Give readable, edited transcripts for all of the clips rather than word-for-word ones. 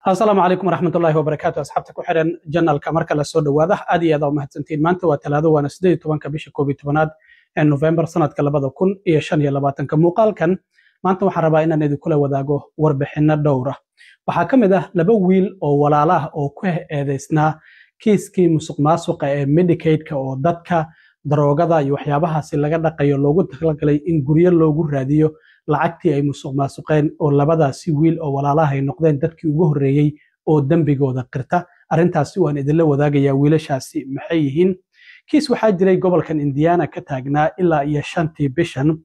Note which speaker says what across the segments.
Speaker 1: Asalaamu calaykum waraxmatullaahi wabarakaatu. Asxaabta ku xiran channelka, marka la soo dhawaada, aad iyo aad aa umahadsantiin. Maanta waa Talaado, waana 18-ka bisha 11aad ee November, sanadka 2025. Muuqaalkan maanta waxaan rabaa inaan idinkula wadaago warbixinno dhowr ah. Waxaa ka mid ah laba wiil oo walaala ah oo ku eedeysnaa kiiskii musuq maasuqa ee Medicaidka, oo dadka daroogada iyo waxyaabahaasi laga dhaqayo loogu talagalay in guryo loogu raadiyo lacagtii ay musuq maasuqeen, oo labadaasi wiil oo walaalaha ay noqdeen dadkii ugu horreeyey oo dembigooda qirta. Arrintaasi waan idinla wadaagayaa. Wiilashaasi maxay yihiin? Kiis waxaa jiray gobolkan Indiana ka taagnaa ilaa iyo 5tii bishan.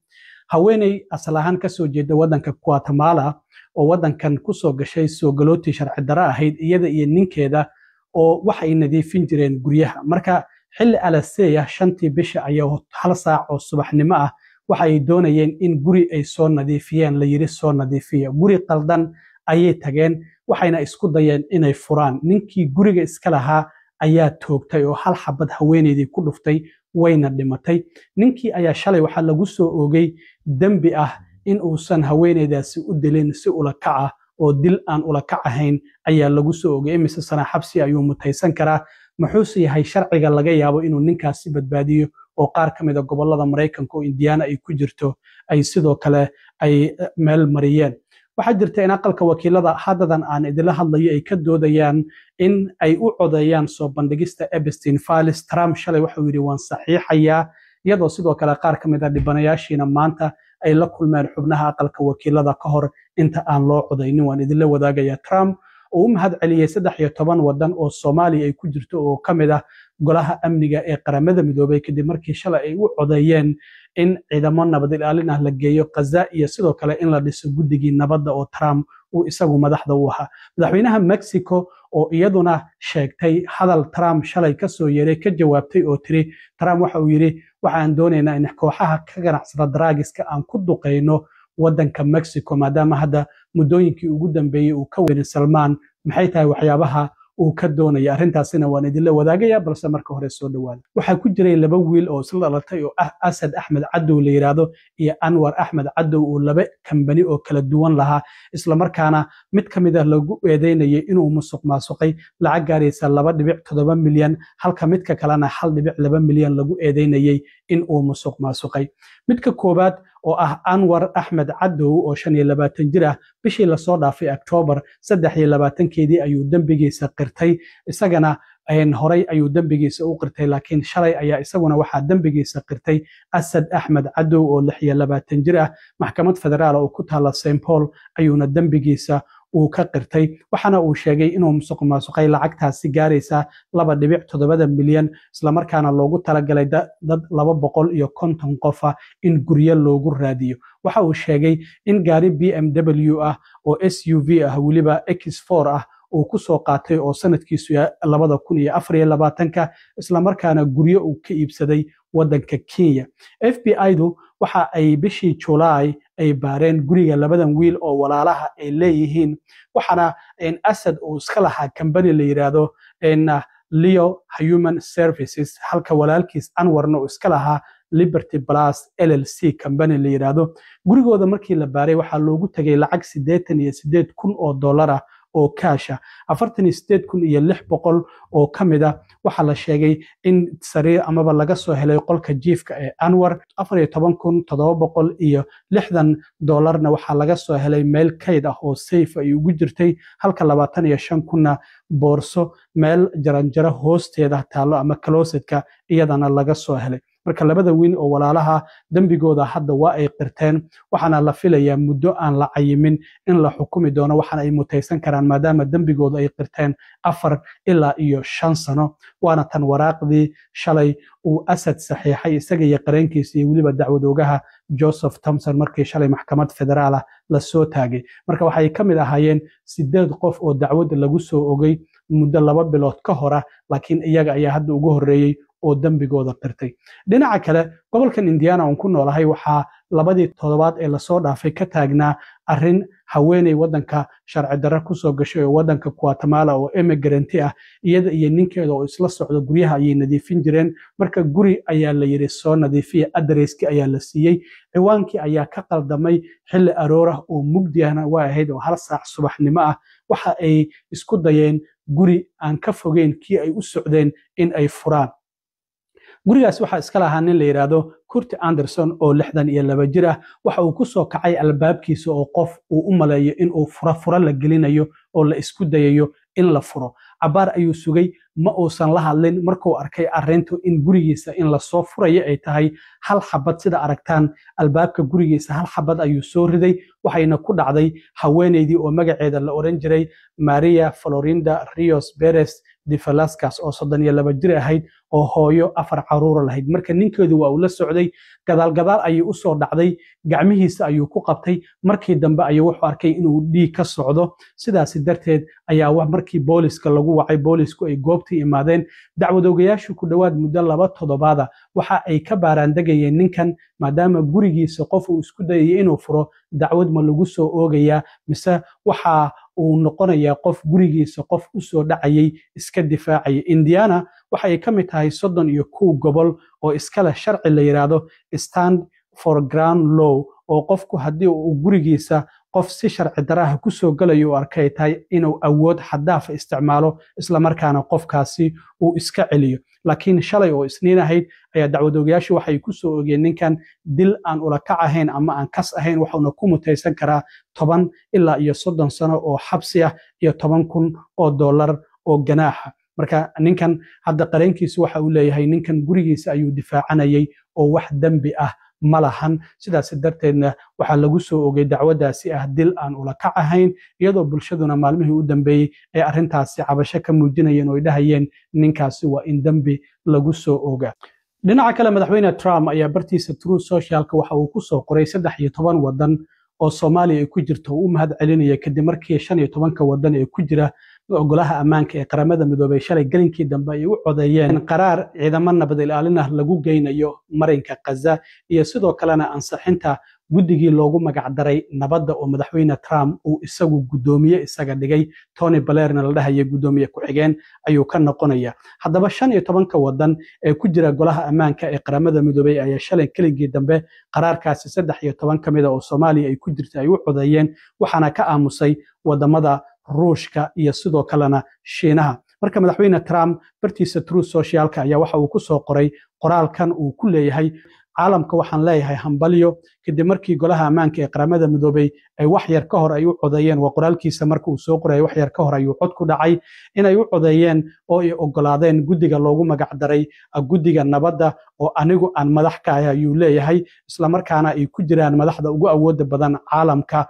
Speaker 1: Haweeney asal ahaan kasoo jeeda waddanka Guatemala oo waddankan kusoo gashay soo galootii sharci darro ahayd, iyada iyo ninkeeda oo waxay nadiifin jireen guryaha. Marka xilli alaseya 5tii bisha ayaa 1 saac oo subaxnimo ah waxay doonayeen in guri ay soo nadiifiyeen. La yiri soo nadiifiya, guri qaldan ayay tageen, waxayna isku dayeen inay furaan. Ninkii guriga iska lahaa ayaa toogtay oo hal xabad haweeneydii ku dhuftay, wayna dhimatay. Ninkii ayaa shalay waxaa lagu soo oogay dembi ah in uusan haweeneydaasi u dilin si ula kac ah, oo dil aan ula kac ahayn ayaa lagu soo oogay. Imise sana xabsi ayuu mutaysan karaa? Muxuuse yahay sharciga laga yaabo inuu ninkaasi badbaadiyo, oo qaar ka mid a gobolada Maraykanka oo Indiana ay ku jirto ay sidoo kale ay meel mariyeen? Waxaa jirta in Aqalka Wakiilada haddadan aan idinla hadlayo ay ka doodayaan in ay u codeeyaan soo bandhigista Epstein Files. Trump shalay waxuu yidhi waan saxiixayaa, iyadoo sidoo kale qaar ka mid a dhibanayaashiina maanta ay la kulmeen xubnaha Aqalka Wakiilada ka hor inta aan loo codaynin. Waan idinla wadaagayaa Trump oo u mahad celiyey 13 wadan oo Soomaaliya ay ku jirto oo ka mid ah Golaha Amniga ee Qaramada Midoobay, kadib markii shalay ay u codeeyeen in ciidamo nabad ilaalin ah la geeyo Qaza, iyo sidoo kale in la dhiso guddigii nabadda oo Trump uu isagu madaxda u ahaa. Madaxweynaha Mexico oo iyaduna sheegtay hadal Trump shalay kasoo yeeray, ka jawaabtay oo tiri Trump waxa uu yidhi waxaan doonaynaa in kooxaha ka ganacsada drugska aan ku duqeyno waddanka Mexico, maadaama hadda muddooyinkii ugu dambeeyey uu ka werin Salmaan. Maxay tahay waxyaabaha uu ka doonaya? Arrintaasina waan idinla wadaagaya, balse marka hore soo dhawaada. Waxaa ku jiray laba wiil oo isla dhalatay oo ah Asad Axmed Cadow la yidhaahdo iyo Anwar Axmed Cadow, oo laba kambani oo kala duwan lahaa, islamarkaana mid ka mid ah lagu eedeynayay inuu musuq maasuqay lacag gaaraysa 2.7 milyan, halka midka kalena 1.2 milyan lagu eedeynayay in uu musuq maasuqay. Midka koowaad oo ah Anwar Axmed Cadow oo 25 jir ah, bishii lasoo dhaafay Octoobar 23-keedii ayuu dembigiisa qirtay. Isagana horay ayuu dembigiisa u qirtay, laakiin shalay ayaa isaguna waxaa dembigiisa qirtay Asad Axmed Cadow oo 26 jir ah. Maxkamad federaal oo ku taala St Paul ayuuna dembigiisa uu ka qirtay, waxaana uu sheegay inuu musuq maasuqay lacagtaasi gaaraysa 2.7 milyan, islamarkaana loogu talagalay dad 250 qofa in guryo loogu raadiyo. Waxa uu sheegay in gaari BMW ah oo SUV ah, weliba X4 ah, uu ku soo qaatay oo sanadkiisu 2024-ka, islamarkaana guryo uu ka iibsaday waddanka Kenya. FBI-du waxa ay bishii Julaay ay baareen guriga labadan wiil oo walaalaha ay leeyihiin, waxaana Asad uu iska lahaa kambani la yidhaahdo Leo Human Services, halka walaalkiis Anwarna uu iska lahaa Liberty Plus LLC company la yidhaahdo. Gurigooda markii la baaray waxaa loogu tegay lacag 88,000 oo dollar ah oo kaasha. 48,600 oo ka mid ah waxaa la sheegay in sariir amaba laga soo helay qolka jiifka ee Anwar. $14,760-na waxaa laga soo helay meel kayd ah oo safe ay ugu jirtay, halka 25,000-na boorso meel jaranjaro hoosteeda taallo ama closetka iyadana laga soo helay. Marka labada wiil oo walaalaha dembigooda hadda waa ay qirteen, waxaana la filayaa muddo aan la cayimin in la xukumi doono, waxaana ay mutaysan karaan, maadaama dembigooda ay qirteen, 4 ilaa iyo 5 sano. Waana tan waraaqdii shalay uu Asad saxiixay, isaga iyo qareenkiisa iyo weliba dacwad oogaha Joseph Thomson, markii shalay maxkamad federaal ah lasoo taagay. Marka waxay ka mid ahaayeen sideed qof oo dacwad lagu soo ogay muddo 2 bilood ka hora, laakiin iyaga ayaa hadda ugu horreeyey oo dembigooda qirtay. Dhinaca kale, gobolkan Indiana oon ku noolahay waxaa labadii toddobaad ee lasoo dhaafay ka taagnaa arrin haweeney waddanka sharci darro kusoo gashay oo waddanka Guatemala oo immigrant ah. Iyada iyo ninkeeda oo isla socda guryaha ayay nadiifin jireen. Marka guri ayaa la yidhi soo nadiifiya, addresskii ayaa la siiyey, ciwaankii ayaa ka qaldamay. Xilli aroorah oo mugdi ahna waa ahayd oo 1 saac subaxnimo ah. Waxa ay isku dayeen guri aan ka fogeyn kii ay u socdeen in ay furaan. Gurigaas waxaa iska lahaa nin la yidhaahdo Kurt Anderson oo 62 jir ah. Waxa uu ku soo kacay albaabkiisa oo qof uu u maleeyo inuu fura fura la gelinayo oo la isku dayayo in la furo. Cabaar ayuu sugay, ma uusan la hadlin. Markuu arkay arrintu in gurigiisa in lasoo furayo ay tahay, hal xabad, sida aragtaan, albaabka gurigiisa hal xabad ayuu soo riday, waxayna ku dhacday haweeneydii oo magaceeda la oran jiray Maria Florinda Rios Perez de Velasquez oo 32 jir ahayd oo hooyo afar caruura lahayd. Marka ninkeedu waa uu la socday. Gadaal gadaal ayay usoo dhacday, gacmihiisa ayuu ku qabtay. Markii dambe ayuu wuxuu arkay inuu dhiig ka socdo. Sidaasi darteed ayaa markii booliska lagu wacay, boolisku ay goobtii imaadeen. Dacwadoogayaashu ku dhowaad muddo 2 toddobaada waxa ay ka baaraandegayeen ninkan, maadaama gurigiisa qof uu isku dayayay inuu furo, dacwad ma lagu soo oogayaa mise waxa uu noqonayaa qof gurigiisa qof u soo dhacayay iska difaacaya? Indiana waxa ay ka mid tahay 31 gobol oo iskale sharci la yidhaahdo Stand Your Ground Law, oo qofku haddii uu gurigiisa qof si sharci daraha ku soo galayo u arkay tahay inuu awood xaddaafa isticmaalo, islamarkaana qofkaasi uu iska celiyo. Laakiin shalay oo Isniin ahayd ayaa dacwadoogayaashu waxay ku soo ogeen ninkan dil aan ula kac ahayn ama aan kas ahayn, waxauna ku mutaysan karaa 10 ilaa iyo 30 sano oo xabsi ah iyo $10,000 oo ganaaxa. Marka ninkan hadda qareenkiisu waxa uu leeyahay ninkan gurigiisa ayuu difaacanayay oo wax dembi ah ma lahan. Sidaas darteedna waxaa lagu soo ogay dacwadaasi ah dil aan ula kac ahayn, iyadoo bulshaduna maalmihii u dambeeyey ay arrintaasi cabasho ka muujinayeen oo ay dhahayeen ninkaasi waa in dembi lagu soo ogaa. Dhinaca kale, Madaxweyne Trump ayaa bartiisa Truth Socialka waxa uu ku soo qoray 13 wadan oo Soomaaliya ay ku jirto uu u mahad celinaya, kadib markii 15-ka wadan ee ku jira Golaha Ammaanka ee Qaramada Midoobay shalay gelinkii dambe ay u codeeyeen qaraar ciidamo nabad ilaalin ah lagu geynayo marinka Qaza, iyo sidoo kalena ansixinta guddigii loogu magacdaray nabadda oo Madaxweyne Trump uu isagu guddoomiye isaga dhigay, Tony Blairna la dhahaya guddoomiye ku-xigeen ayuu ka noqonaya. Haddaba 15-ka wadan ee ku jira Golaha Ammaanka ee Qaramada Midoobay ayaa shalay keligii dambe qaraarkaasi 13 ka mida oo Soomaaliya ay ku jirta ay u codeeyeen, waxaana ka aamusay wadamada Ruushka iyo sidoo kalena Shiinaha. Marka Madaxweyne Trump bartiisa Truth Socialka ayaa waxa uu ku soo qoray qoraalkan uu ku leeyahay: "Caalamka waxaan leeyahay hambalyo, kadib markii Golaha Ammaanka ee Qaramada Midoobay ay wax yar ka hor ay u codeeyeen." Waa qoraalkiisa marka uu soo qorayay, wax yar ka hor ayuu cod ku dhacay inay u codeeyeen oo ay ogolaadeen guddiga loogu magacdaray guddiga nabadda oo anigu aan madax ka ahay, ayuu leeyahay, islamarkaana ay ku jiraan madaxda ugu awooda badan caalamka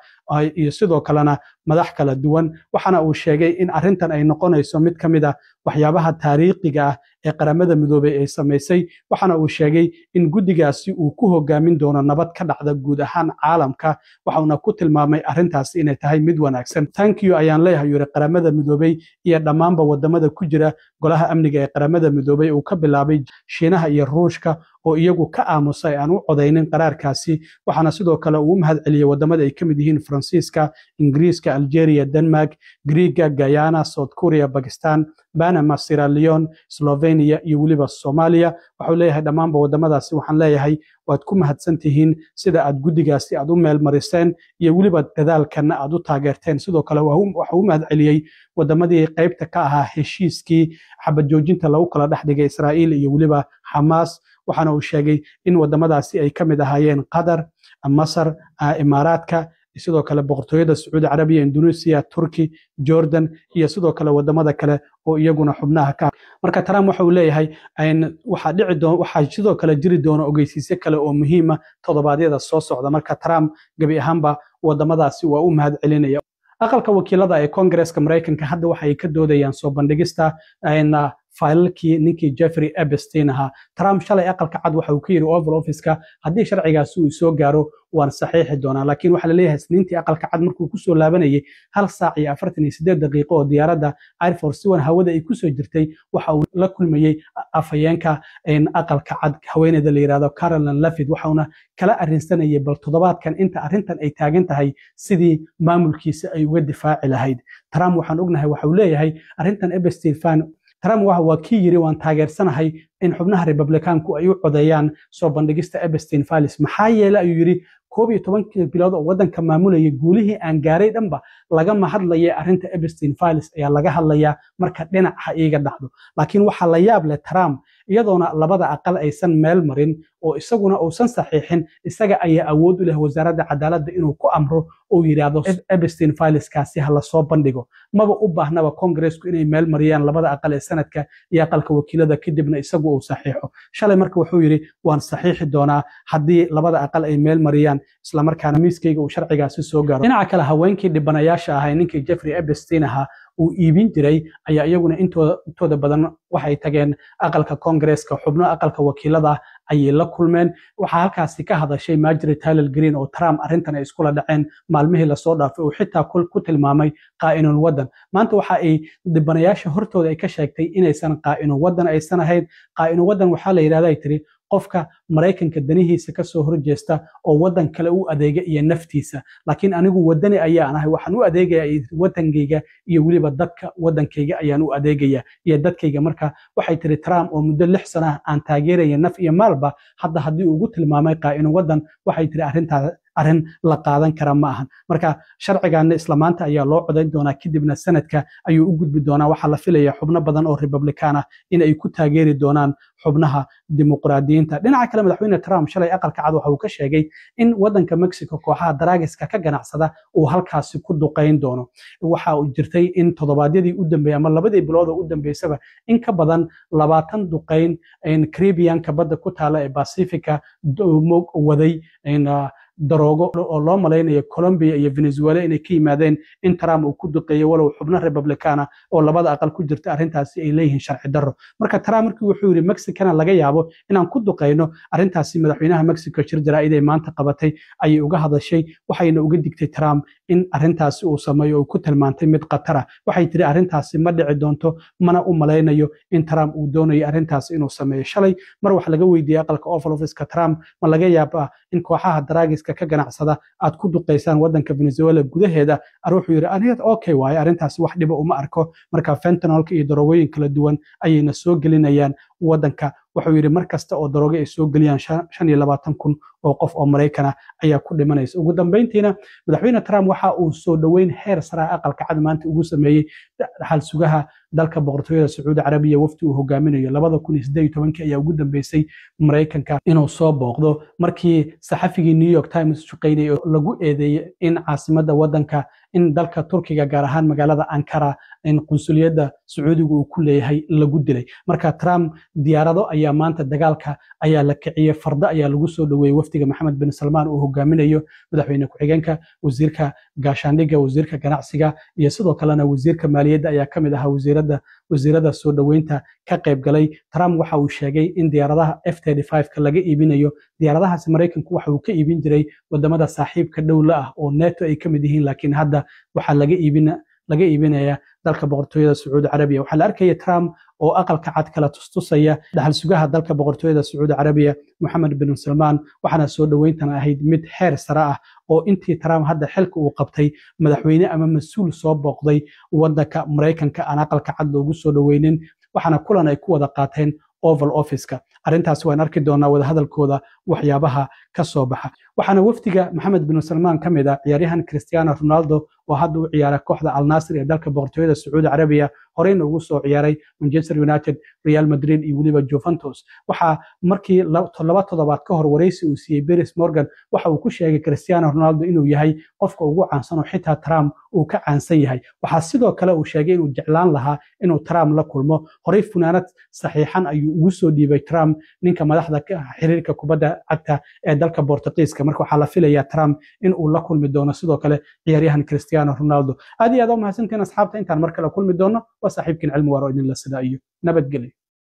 Speaker 1: iyo sidoo kalena madax kala duwan. Waxaana uu sheegay in arrintan ay noqonayso mid ka mid ah waxyaabaha taariikhiga ah ee Qaramada Midoobay ay samaysay. Waxaana uu sheegay in guddigaasi uu ku hogaamin doono nabad ka dhacda guud ahaan caalamka, waxauna ku tilmaamay arrintaasi inay tahay mid wanaagsan. "Thank you ayaan leeyahay," yiri, "Qaramada Midoobay iyo dhammaanba wadamada ku jira Golaha Amniga ee Qaramada Midoobay," uu ka bilaabay Shiinaha iyo Ruushka oo iyagu ka aamusay, aan u codaynin qaraarkaasi. Waxaana sidoo kale uu u mahad celiyey wadamada ay ka mid yihiin Faransiiska, Ingiriiska, Algeria, Denmark, Griiga, Guyana, South Korea, Pakistan, Panama, Sierra Leone, Slovenia iyo weliba Soomaaliya. Waxuu leeyahay dhammaanba wadamadaasi waxaan leeyahay waad ku mahadsan tihiin sida aad guddigaasi aad u meel mariseen iyo weliba dadaalkana aad u taageerteen. Sidoo kale waxuu u mahad celiyey wadamadii qaybta ka ahaa heshiiskii xabad joojinta lagu kala dhex dhigay Israa'iil iyo weliba Xamaas. Waxaana uu sheegay in wadamadaasi ay ka mid ahaayeen Qatar, Masar, Imaaraadka, sidoo kale Boqortooyada Sacuudi Carabiya, Indonesia, Turki, Jordan iyo sidoo kale wadamada kale oo iyaguna xubnaha ka. Marka Trump waxa uu leeyahay waxaa dhici doon, waxaa sidoo kale jiri doona ogeysiisyo kale oo muhiima toddobaadyada soo socda. Marka Trump gebi ahaanba wadamadaasi waa u mahad celinaya. Aqalka Wakiilada ee Koongareeska Maraykanka hadda waxay ka doodayaan soo bandhigista faylalkii ninkii Jeffrey Epstein ahaa. Trump shalay Aqalka Cad waxa uu ka yidhi Oval Officeka, haddii sharcigaasi uu soo gaaro waan saxiixi doonaa. Laakiin waxaa laleeyahay Isniintii Aqalka Cad markuu kusoo laabanayay, hal saac iyo 48 daqiiqo oo diyaaradda Air Force One hawada ay kusoo jirtay, waxa uu la kulmayey afhayeenka Aqalka Cad, haweeneyda la yidhahdo Karoline Leavitt, waxauna kala arrinsanayay bal toddobaadkan inta arrintan ay taagan tahay sidii maamulkiisa ay uga difaaci lahayd. Trump waxaan ognahay waxa uu leeyahay arrintan Epstein file. Trump waa kii yiri waan taageersanahay in xubnaha Republikaanku ay u codeeyaan soo bandhigista Epstein files, maxaa yeele ayuu yiri 11 bilood oo waddanka maamulayay guulihii aan gaaray dhanba lagama hadlaya, arrinta Epstein Files ayaa laga hadlayaa. Marka dhinac ha iiga dhacdo. Laakiin waxaa la yaab leh, Trump iyadoona labada aqal aysan meel marin oo isaguna uusan saxiixin, isaga ayaa awood u leh Wasaaradda Cadaaladda inuu ku amro uu yidhaahdo Epstein Fileskaasi ha lasoo bandhigo. Maba u baahnaba Kongareesku inay meel mariyaan, labada aqal ee Sanadka iyo aqalka wakiilada, kadibna isagu uu saxiixo. Shalay marka wuxuu yidhi waan saxiixi doonaa haddii labada aqal ay meel mariyaan, islamarkaana miiskayga uu sharcigaasi soo gaaro. Dhinaca kale, haweenkii dhibanayaasha ahaa ninkii Jeffrey Epstein ahaa uu iibin jiray ayaa iyaguna intooda badan waxay tageen aqalka Kongareeska. Xubno aqalka wakiilada ayay la kulmeen. Waxaa halkaasi ka hadashay Marjorie Taylor Greene oo Trump arrintan ay iskula dhaceen maalmihii lasoo dhaafay, uu xitaa ku tilmaamay qaa'inul waddan. Maanta waxa ay dhibanayaasha hortooda ay ka sheegtay inaysan qaa'inul waddan aysan ahayn. Qaa'inul waddan waxaa la yidhahda, ay tiri, qofka Maraykanka danihiisa kasoo horjeesta oo waddan kale u adeega iyo naftiisa. Laakiin anigu waddani ayaan ahay, waxaan u adeegaya waddankayga iyo weliba dadka waddankayga ayaan u adeegaya iyo dadkayga. Marka waxay tiri, Trump oo muddo 6 sana ah aan taageeraya naf iyo maalba, hadda haddii ugu tilmaamay qaa'inu waddan, waxay tiri arrintaa arrin la qaadan kara ma ahan. Marka sharcigaana isla maanta ayaa loo codayn doonaa, kadibna Sanadka ayuu u gudbi doonaa. Waxaa la filaya xubno badan oo Republican ah in ay ku taageeri doonaan xubnaha Dimuqraadiyiinta. Dhinaca kale, Madaxweyne Trump shalay Aqalka Cad waxa uu ka sheegay in waddanka Mexico kooxaha daraagiska ka ganacsada uu halkaasi ku duqayn doono. Waxa uu jirtay in toddobaadyadii u dambeeyey ama 2dii bilood oo u dambeysaba in ka badan 20 duqayn Caribbeanka badda ku taala ee Pacifica waday daroogo oo loo malaynayo Colombia iyo Venezuela inay ka yimaadeen in Trump uu ku duqeeyey, walow xubno Republicana oo labada aqal ku jirta arrintaasi ay leeyihiin sharci darro. Marka Trump markii wuxuu yidhi Mexicana laga yaabo inaan ku duqeyno, arrintaasi madaxweynaha Mexico shir jaraa'id ay maanta qabatay ayay uga hadashay, waxayna uga digtay Trump in arrintaasi uu sameeyo oo ku tilmaantay mid khatar ah. Waxay tiri arrintaasi ma dhici doonto, mana u malaynayo in Trump uu doonayo arrintaasi inuu sameeyo. Shalay mar wax laga weydiiyey aqalka Oval Office-ka Trump, ma laga yaabaa in kooxaha daraagiska ka ganacsada aad ku duqaysaan waddanka Venezuela gudaheeda, wuxuu yidhi aniga okay waaye arrintaasi, wax dhiba uma arko. Marka fentanylka iyo daroogooyin kala duwan ayayna soo gelinayaan waddanka. Wuxuu yidhi mar kasta oo daroogo ay soo geliyaan 25,000 oo qof oo Maraykana ayaa ku dhimanaysa. Ugu dambeyntiina, Madaxweyne Trump waxa uu soo dhoweyn heer sara Aqalka Cad maanta ugu sameeyey dhaxal sugaha dalka Boqortooyada Sacuudi Carabiya wafdi uu hogaaminayo. 2018-kii ayaa ugu dambeysay Maraykanka inuu soo booqdo, markii saxafigii New York Times shaqaynayay oo lagu eedeeyey in caasimadda waddanka, in dalka Turkiga, gaar ahaan magaalada Ankara, in qunsuliyadda Sacuudiga uu ku leeyahay lagu dilay. Marka Trump diyaarado ayaa maanta dagaalka ayaa la kiciyey, fardo ayaa lagu soo dhoweeyey wafdiga Maxamed bin Salmaan uu hogaaminayo. Madaxweyne ku-xigeenka, wasiirka gaashaandhigga, wasiirka ganacsiga iyo sidoo kalena wasiirka maaliyadda ayaa ka mid ahaa wasiirada soo dhoweynta ka qayb galay. Trump waxa uu sheegay in diyaaradaha F-35ka laga iibinayo. Diyaaradahaasi Maraykanku waxa uu ka iibin jiray wadamada saaxiibka dhow la ah oo NATO ay ka mid yihiin, laakiin hadda waxaa laga iibinaya dalka Boqortooyada Sacuudi Carabiya. Waxaa la arkaya Trump oo Aqalka Cad kala tustusaya dhaxal sugaha dalka Boqortooyada Sacuudi Carabiya Moxamed bin Salmaan, waxaana soo dhoweyntan ahayd mid heer sare ah oo intii Trump hadda xilka uu qabtay madaxweyne ama mas-uul soo booqday wadanka Maraykanka aan Aqalka Cad loogu soo dhoweynin. Waxaana kulan ay ku wada qaateen Oval Office-ka. Arrintaasi waan arki doonaa wadahadalkooda waxyaabaha ka soo baxa. Waxaana wafdiga Maxamed bin Salmaan ka mid ah ciyaaryahan Cristiano Ronaldo oo hadda u ciyaara kooxda Al Nasr ee dalka Boqortooyada Sacuudi Carabiya, horeyna ugu soo ciyaaray Manchester United, Real Madrid iyo weliba Juventus. Waxaa markii 2 toddobaad ka hor wareysi uu siiyey Piers Morgan waxa uu ku sheegay Cristiano Ronaldo inuu yahay qofka ugu caansan oo xitaa Trump uu ka caansan yahay. Waxaa sidoo kale uu sheegay inuu jeclaan lahaa inuu Trump la kulmo. Horey funaanad saxiixan ayuu ugu soo dhiibay Trump ninka madaxda xiriirka kubadda cagta ee dalka Bortugiiska. Marka waxaa la filayaa Trump in uu la kulmi doono sidoo kale ciyaaryahan Cristiano Ronaldo. Aad iyo aad u mahadsantiin asxaabta. Intaan mar kale kulmi doono, waa saaxiibkiin Cilmi Waaro idinla sidaa iyo nabadgelyo.